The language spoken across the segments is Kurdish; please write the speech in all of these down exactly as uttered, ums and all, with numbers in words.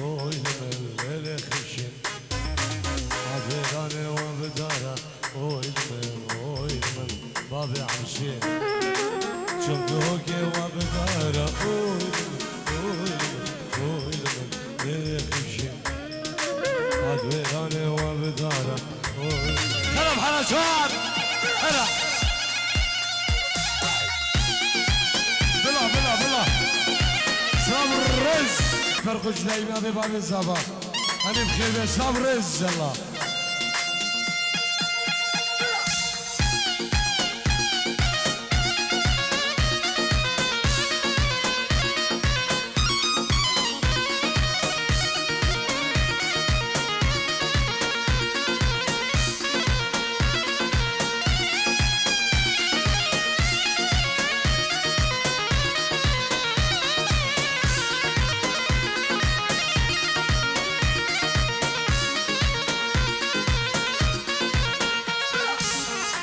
oy li min, lê lê xişin. Adê danê wan bi dara, oy li min, oy li min, babê Hemşê. Çim duhokê wan bi dara, oy li min, oy li min, oy li min, lê lê xişin. Adê danê wan bi dara, Xerab hera çar. Hera. Bila, bila, bila. Sabrez. Ferqu Cüdeyna ve Babê Zava. Hani bixêr be, sabrez, yallah.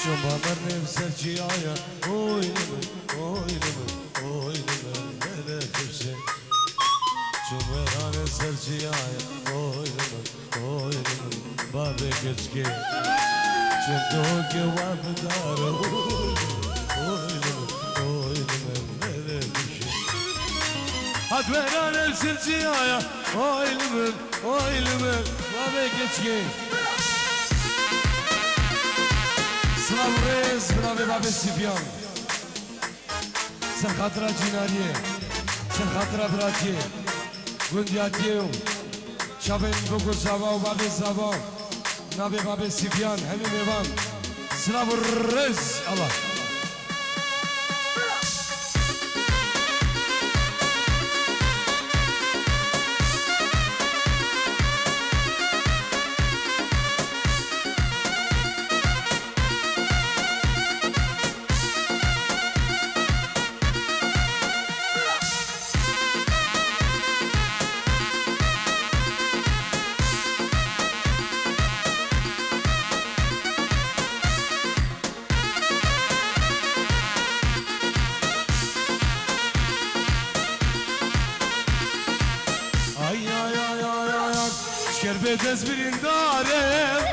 Çomba mernê bi ser çiyaya, oy li min, oy li min, oy li min, lê lê xişê. Çûm wêranê ser çiyayê, oy li min, oy li min, babê keçikê. Çûm dihokê we bi dar, oy li min, oy li min, oy li min, lê lê xişê. Hat wêranê ser çiyaya, oy li min, oy li min, babê keçikê. Silav û rêz, binavê babê Sîfyan. Ser xatira cînariyê, ser xatira biratiyê, gundiyatiyê û çavên Bûk û Zava û Babê Zava, navê Babê Sîfyan, hemî mêvan. Silav û rêz, Allah. Ay, ay, ay, ay, ay, ay. Şerbet ez birîndar im,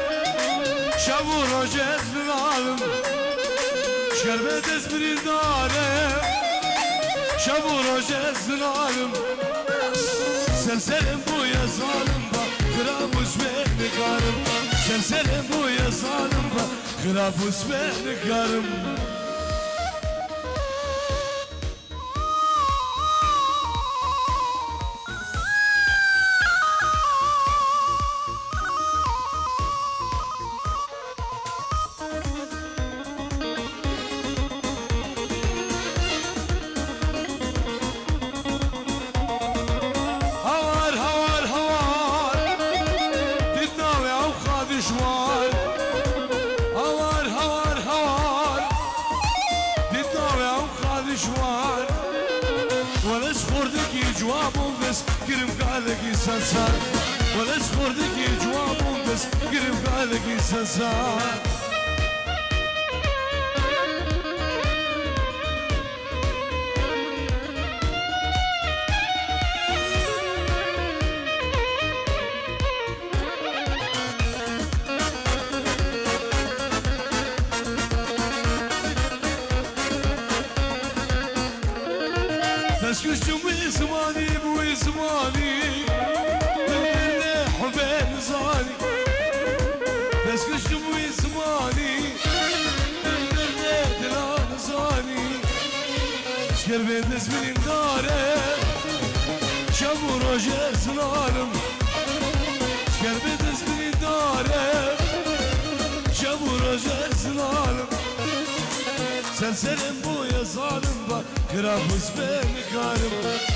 şev û roj ez li nal im. Şerbet ez birîndar im, şev û roj ez li nal im. Ser serê bûye zalim ba, xirab û ji bê nikarim. Ser serê bûye zalim ba, xirab û ji bê nikarim. Hawar, hawar, hawar. Dît navê ew xwe dijwar. Hawar, hawar, hawar. Dît navê ew xwe dijwar. Wele ji xortekî ciwa bûm dest, kirim galekî ser ser. Wele ji xortekî ciwa bûm dest, kirim galekî ser ser. Dest kuştum wî zimanî, bi wî zimanî, dil dil lê hubê nizanî. Dest kuştum wî zimanî, dil dil lê dila nizanî. Şerbet ez birîndar im, şev û roj ez li nal im. Şerbet ez birîndar im, şev û roj ez li nal im. Ser serê bûye zalim ba, xirab û ji bê nikarim.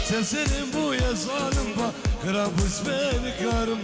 Ser serê bûye zalim ba, xirab û ji bê nikarim.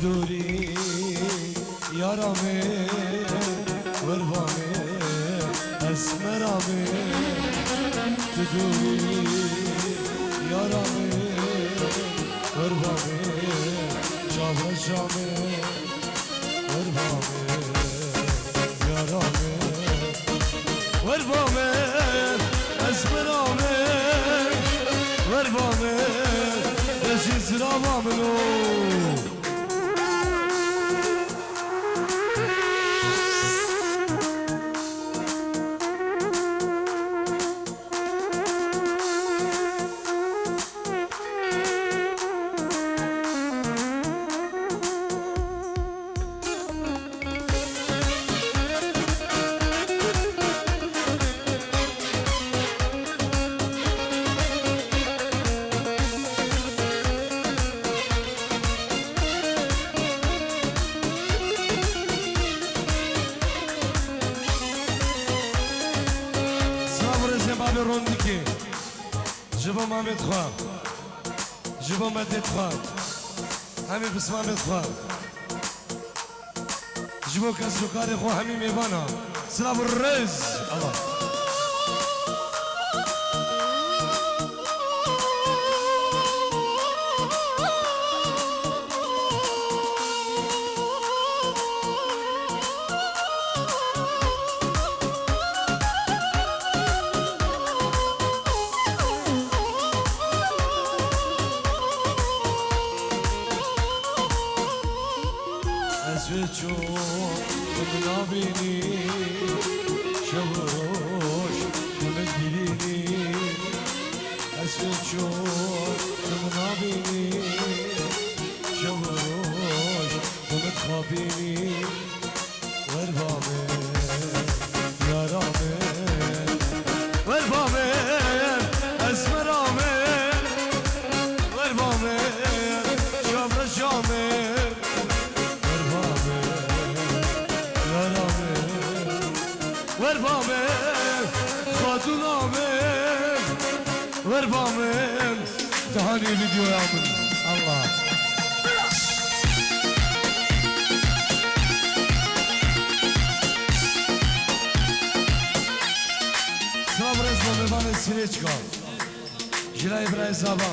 Dûrî yara min, qurbanê esmera min. Tu dûrî yara min, qurbanê çavreşa min. Qurbanê yara min, qurbanê esmera min, qurbanê destê zirava min o. Silav û rêzên bavê Rondikê. Ji bo mamê xwe. Ji bo merdê xwe. Hemî pismamê xwe. Ji bo kesûkarê xwe hemî mêvana. Silav û rêz. Allah. Ez wê çûm, tu min nabînî, şev û roj tu min dibînî. Ez wê çûm, tu min nabînî, şev û roj tu min dixapînî. Wer ba min, yara min. Wer ba min, esmera min. Wer ba min, şavreşa min. Wer ba min, yara min. Wer ba min, xatuna min. Wer ba min. Dihanî vîdyoya min. Allah. Silav rêz bo mêvanê Sirêçka. Jilay Birayê Zava.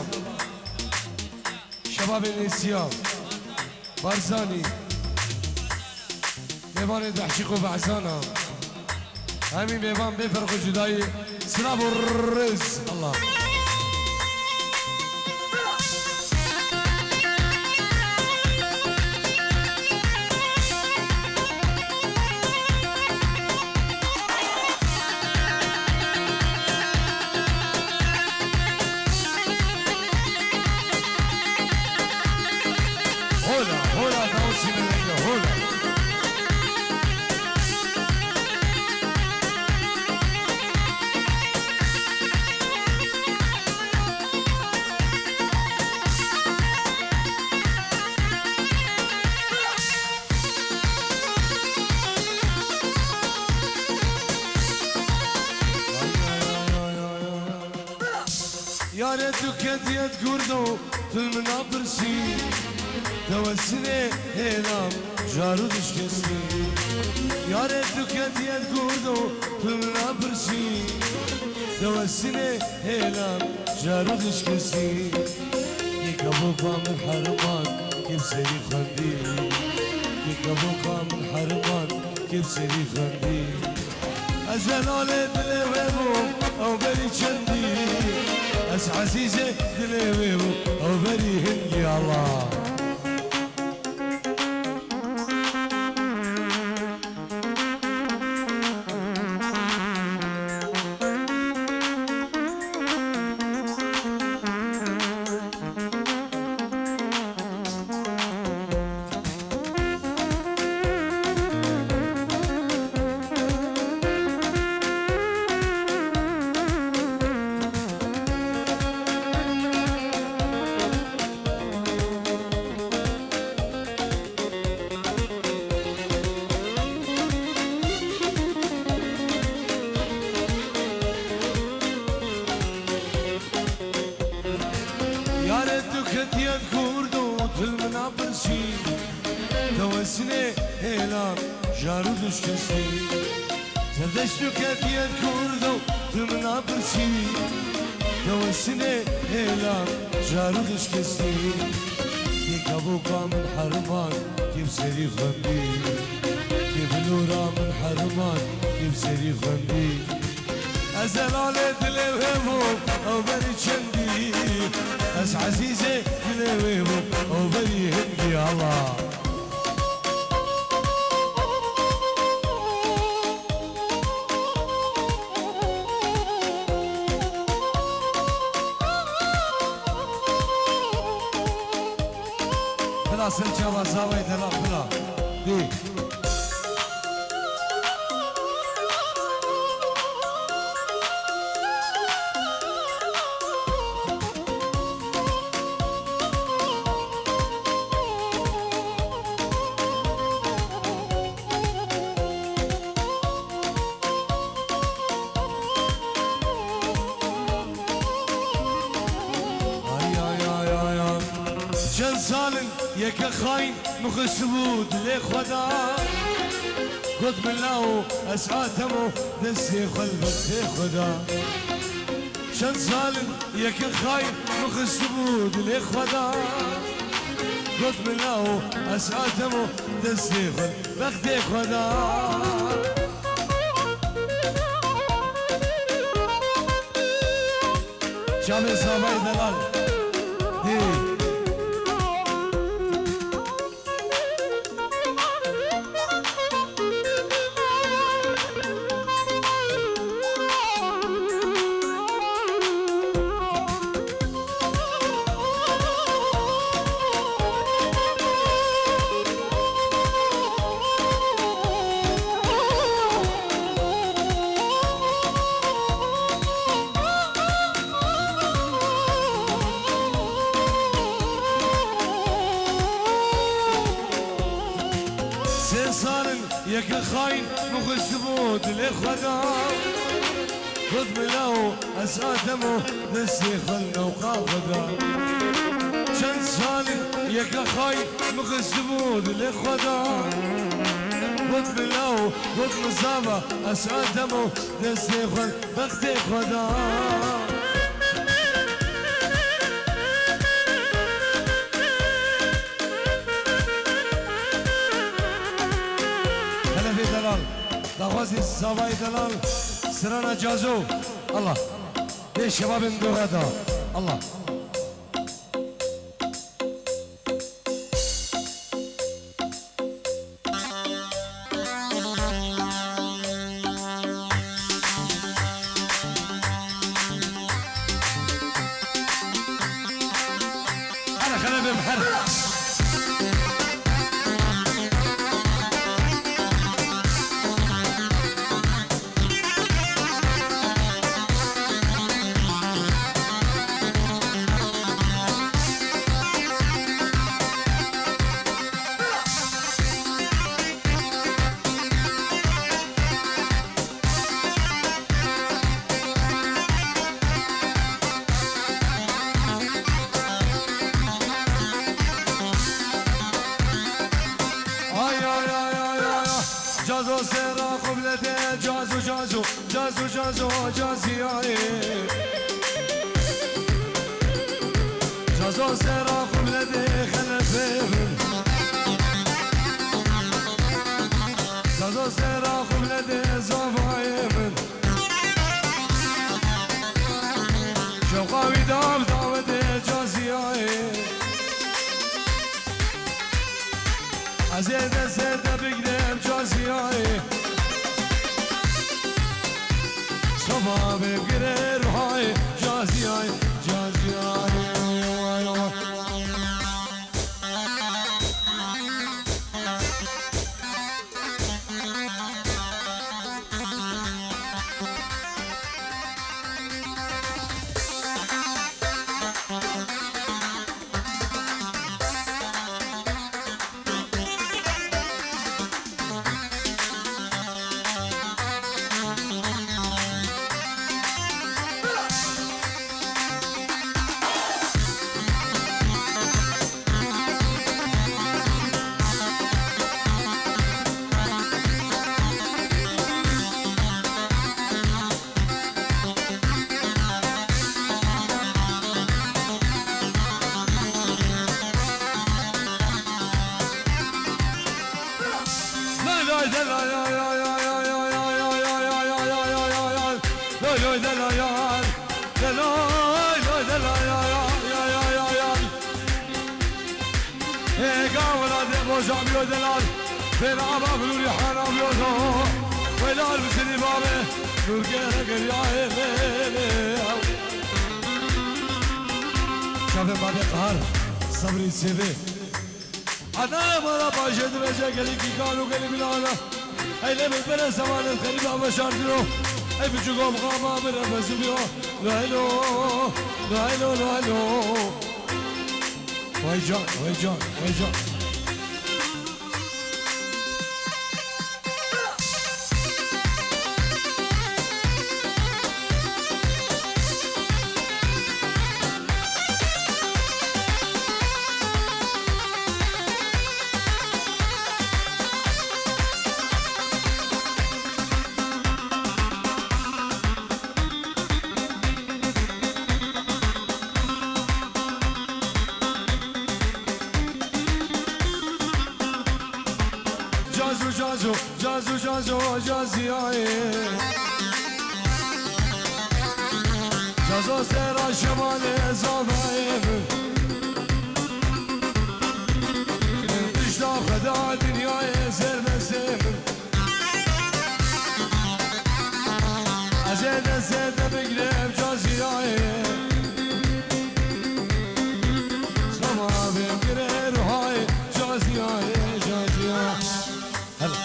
Şebabê Nêsiya. Barzanî. Mêvanê Dehşîq û Behzana. Hemî mêvan bê ferq û cudayî. Silav û rêz. Allah. Hola, hola, dansî meleke, hola. Yare tu ketiye kurdo, tu min napirsî. Tewesine hêlam, jaru dişkestî. Yare tu ketiye kurdo, tu min napirsî. Tewesine hêlam, jaru dişkestî. Kî kabuka min herman, kî serî xwendî. Kî kabuka min herman, kî serî xwendî. Ez zelalê dilê wê bûm, ew berî çendî. Ez ezîzê dilê wê bûm, ew berî hingî Allah. Sinê hêla jar û dişkestî. Serdeşt û ketiyet kurdo tu min napirsî. Dewe sinê hêla jar û dişkestî. Kê kevoka min heriman kê bi serî xwendî. Kê bilora min heriman kê bi serî xwendî. Ez zelalê dilê wê bûm ew berî çendî. Ez ezîzê dilê wê bûm ew berî hingî. Allah. Bila ser çava zavayê delal bila. Dê. Ay, ay, ay, ay, ay. Çend sal in yeke xayn min xistibû dilê xwe da. Got min lawo ez hatemo destê xwe li bextê xwe da. Çend sal in yeke xayn min xistibû dilê xwe da. Got min lawo ez hatemo destê xwe li bextê xwe da. Çavê zavayê delal. Dê. Sê sal in yeke xayn min xistibû dilê xwe da. Got min lawo ez hatemo destê xwe li newqa xwe da. Çend sal in yeke xayn min xistibû dilê xwe da. Got min lawo, got min zava ez hatemo destê xwe li bextê xwe da. Xelefê delal, daxwazî zavayê delal, sirana cazo. Allah. Dê şebabên dora da. Allah. Hele xelebê min her. Ay, ay, ay, ay, ay, ay. Cazo sera xublete, cazo, cazo, cazo, cazo, caziyaye. Cazo sera xublete, xelefê min. Cazo sera xublete, zavayê min. Şewqa wî dav dawetê caziyayê. Ez ê destê te bigirem caziyayê. Soba bigire ruhayê caziyayê, caziyayê. Çavê Babê Qahar, Sebrî Sêvê. Adana mala paşê direce gelî kîkan û gelî bilana. Ey lê min bere sevanet xerîba veşartiro. Ey biçûko mixama min refesibiyo. Lo helo, lo helo, lo helo. Vay can, vay can, vay can. Cazu, cazu, cazu, cazu, caziyayê. Cazo sera şemalê zavayê min. Pişta xweda dinyayê serbestê min. Ez ê destê te bigirem caziyayê. Sema bim girê ruhayê caziyayê, caziya. Hele.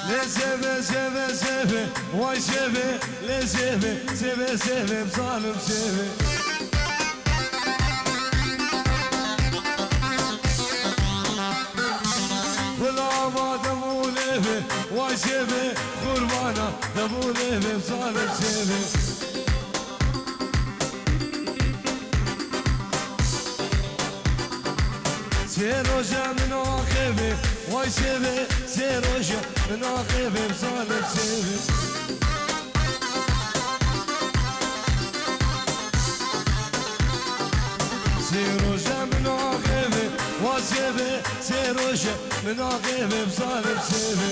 Lê sêvê, sêvê, sêvê, vay sêvê, lê sêvê, sêvê, sêvê, zalim sêvê. Bila ma demû lêvê, vay sêvê, qurbana demû lêvê, zalim sêvê. Sê roje min axivê, vay sêvê, sê roje min axivê, zalim sêvê. Sê roje min axivê, wa sêvê, sê roje min axivê, zalim sêvê.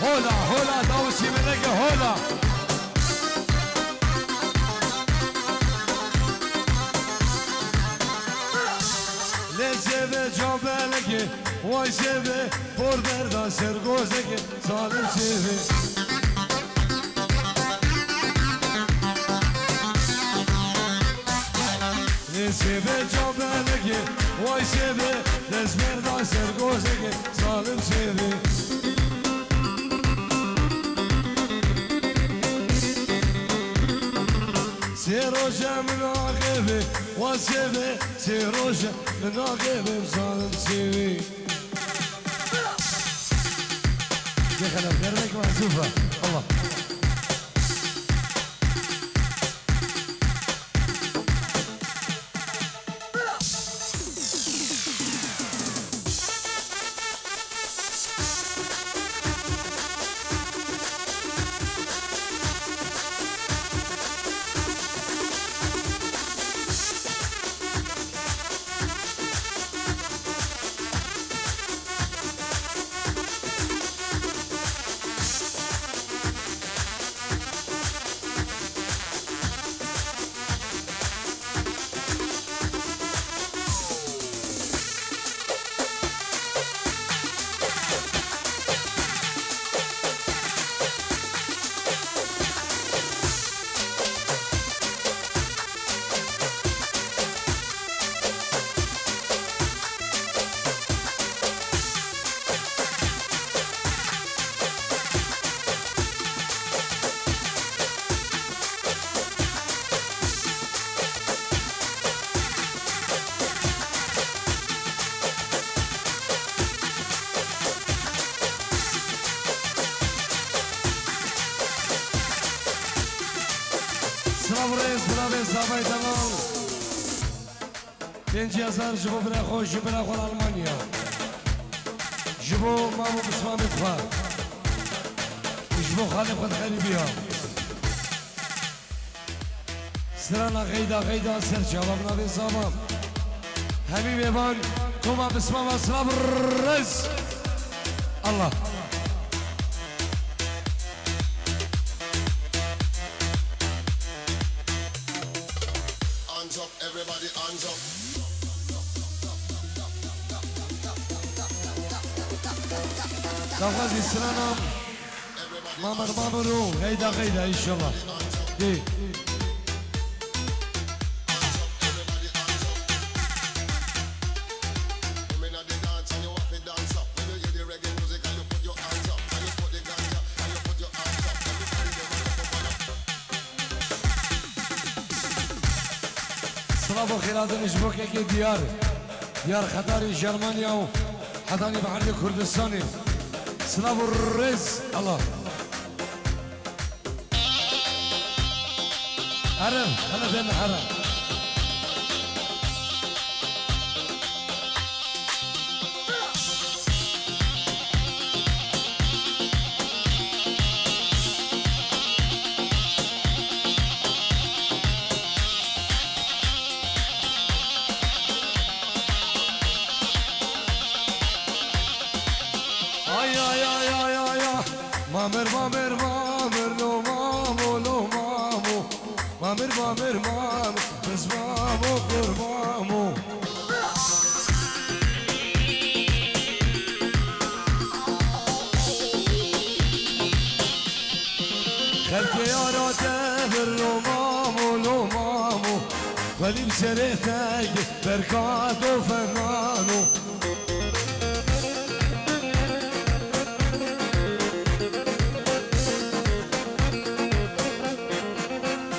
Hola, hola, Dawî Sîmeneke, hola. Lê sêvê cambeleke, vay sêvê, por berda ser gozeke, zalim sêvê. Lê sêvê cambeleke, vay sêvê, dest berda ser gozeke, zalim sêvê. Sê roje min axivê, wa sêvê, sê roje min axivê, zalim sêvê. Dê xelef, dernek mezûf e. Allah. Navê Zavay Delal. Pêncî hezar ji bo birê xwe, ji birê xwe li Almanya. Ji bo mam û pismamê xwe. Ji bo xalê xwe di xerîbiya. Strana xeyda xeyda ser çava bi navê Zava. Hemî mêvan koma pismama silav rez. Allah. Hands up, everybody, hands up. Daxwazî strana. Mamir, mamir û xeyda, xeyda, înşallah. Dê. Silav û xêr hatin ji bo kekê Diyar. Diyar Xetarî ji Almanya û hetanî bi erdê Kurdistanê. Silav û rêz. Allah. Herim, hele deme herim. Ay, ay, ay, ay, ay, ay. Mamir, mamir, mamir, lo mamo, lo mamo. Mamir, mamir, mamir, biz mamo, kur mamo. Xelkê yara te vir lo mamo, lo mamo. Xwelî bi serê te ye, berka do fenano.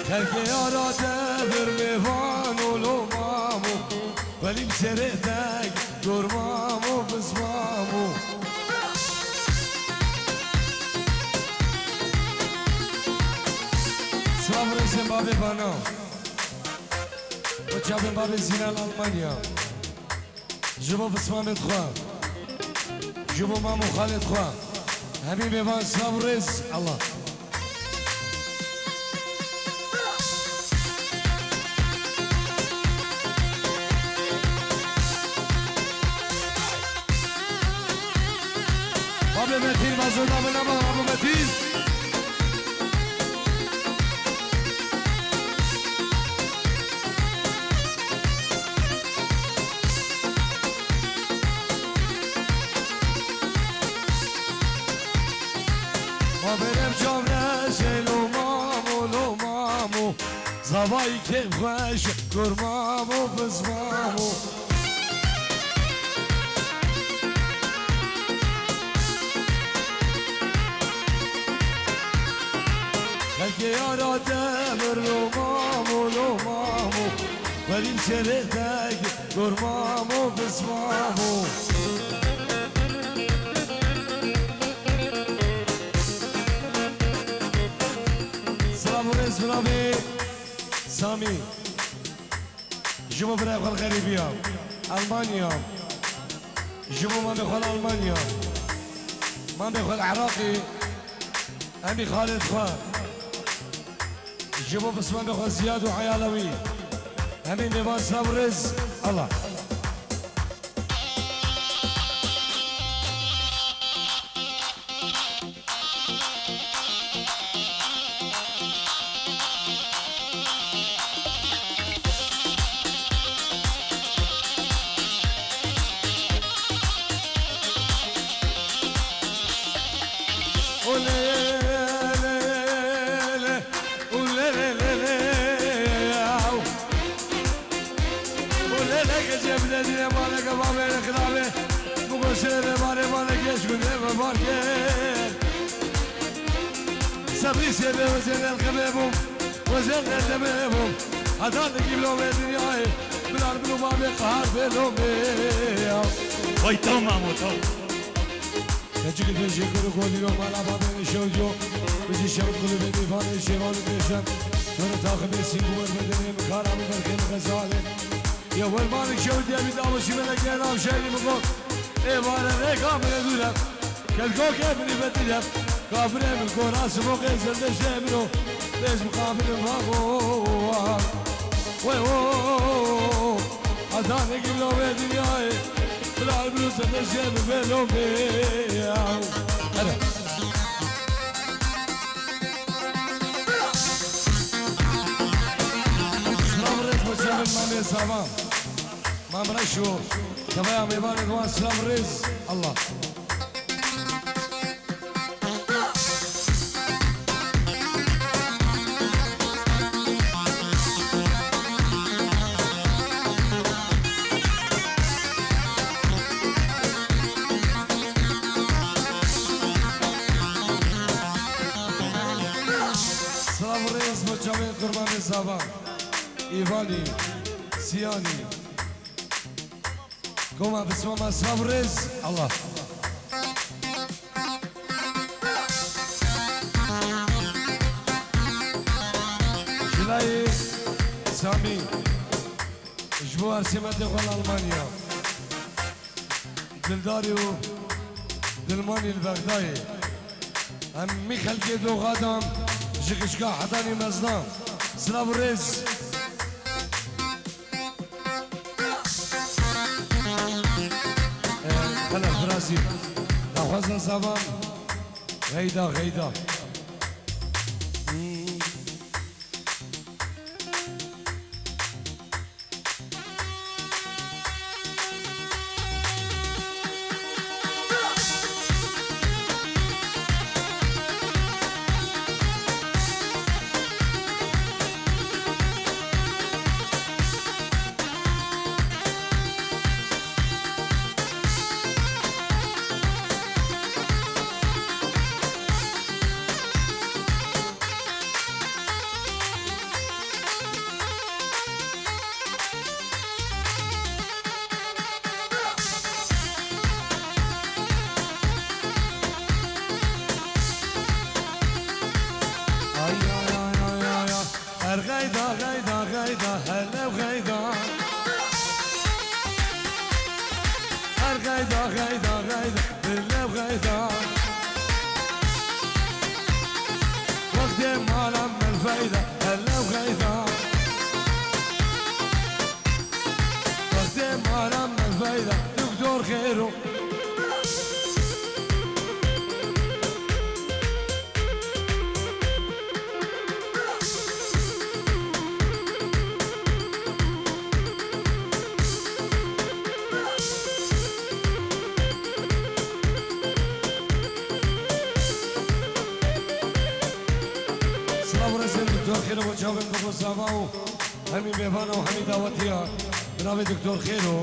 Xelkê yara te vir mêvan û lo mamo. Xwelî bi serê te ye, gor mamo, biz mamo. Silav rêzên babê Bana. Û çavên babê Zînan Almanya. Ji bo pismamê xwe. Ji bo mam û xalê xwe. Hemî mêvan silav rêz. Allah. Babê Metîn, mazûda min ama, Babê Metîn. Ma berem çavre selo mamo, lo mamo. Zavayî kêfxweş, kur mamo, biz mamo. Xelkê yara te vir lo mamo, lo mamo. Xwelî bi serê te ye, gor mamo, biz mamo. Silav û rêz, silavê Samî. Ji bo birayê xwe li xerîbiya Almanya. Ji bo mamê xwe li Almanya. Mamê xwe li Iraqê. Hemî xalê xwe. Ji bo pismamê xwe Ziyad û eyala wî. Hemî mêvan silav û rêz. Allah. Olê, lê, lê, lê, lê. Û lê lê lê lê yaw. Û lê lê gecê bide dîne maleke bavê rê xilabê. Bû goşê rê barê maleke eşkû dê ve barke. Sebrî sê bê wezên elqebê bûm. Wezên qedemê bûm. Heta nikî lo vê dinyayê. Bilal bilû bavê qehar bê lo bê yaw. Vay tamam o tamam. Keçik dê jê kuru kodî lo mala bavê şewdiyo. Bizi şewt kulübê dîvanê şêvan û pêşem. Were taxibê sî bi wer bedenê min, kara min berxê min xezalê. Ya wermanê şew diye bir damışı melek gel avşehri mi got. Ê vare rêka min e dûr e. Kedkokê min î betî de. Kafirê min gora simoqê zerdeştê min o. Lêz mixabirim vago. Wey o. Atanê gilo ve dinyayê. Bilal min o zerdeştê min vê lomê. Hadi. Silav rêz bo çavên Mamê Savan. Mam Reşo. Tevaya mêvanên wan silav rêz. Allah. Silav û rêz bo çavên Qurbanê Savan, Îvanî, Siyanî, Koma Bismama, silav û rêz. Allah. Jilayê Samî. Ji bo her sêmetê xwe li Almanya. Dildarî û dilmanî li Bexdayê. Hemî xelkê Doxadan ji Kişka Hedanî Mezdan. Silav û rêz. Xelef Birazî. Daxwazin Savan. Xeyda, xeyda. Hmm. Ay, ay, ay, ay, ay, ay. Her xeyda, xeyda, xeyda, hele xeyda. Her xeyda, xeyda, xeyda, hele xeyda. Wextê mala min feyda, hele xeyda. Wextê mala min feyda, doktor Xêro. Silav û rêzên doktor Xêro bo çavên Babo Sava û hemî mêvana û hemî dawetiya bi navê doktor Xêro.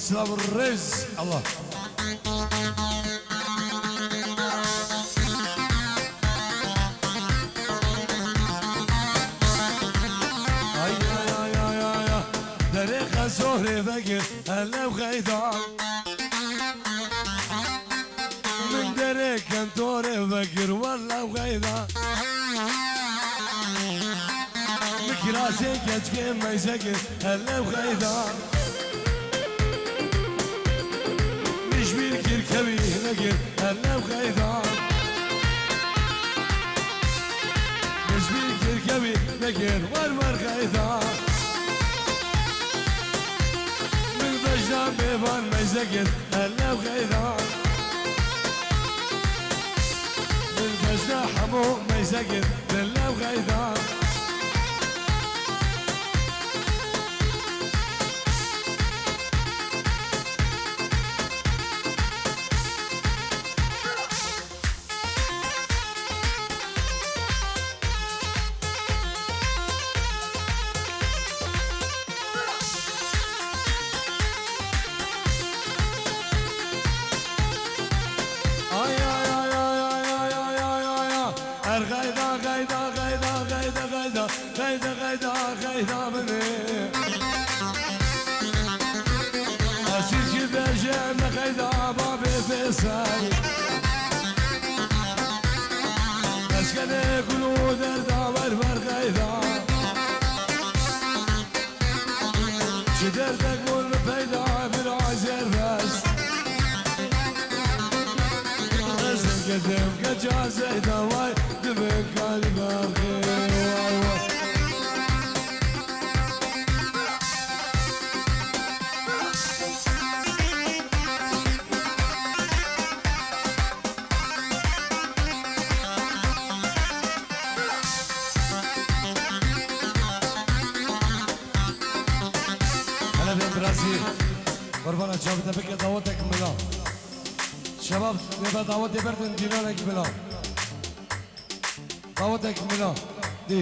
Silav û rêz. Allah. Ay, ay, ay, ay, ay, ay. Derê qesorê vegir, hele xeyda. Min derê kentorê vegir, wella xeyda. Min kirasê keçkê meyze kir, hele xeyda. Min ji bîr kir kevî nekir, hele xeyda. Min ji bîr kir kevî nekir, wer wer xeyda. Min bejna mêvan meyze kir, hele xeyda. Min bejna hemû meyze kir, hele xeyda. Ay, ay, ay, ay. Her xeyda, xeyda, xeyda, xeyda, xeyda, xeyda, xeyda, xeyda bine. Esîr ki beje me xeyda babê Fêsel. Eskenê gul û derda wer wer xeyda. Ya Zeyda vay, dibe kalbe xê, vay vay. Hele ben biraz iyi. Qurbana çabite bike davetek mila. Şebab, nebe dawetê berdin dînanek mila. Dawetek mila. Dî.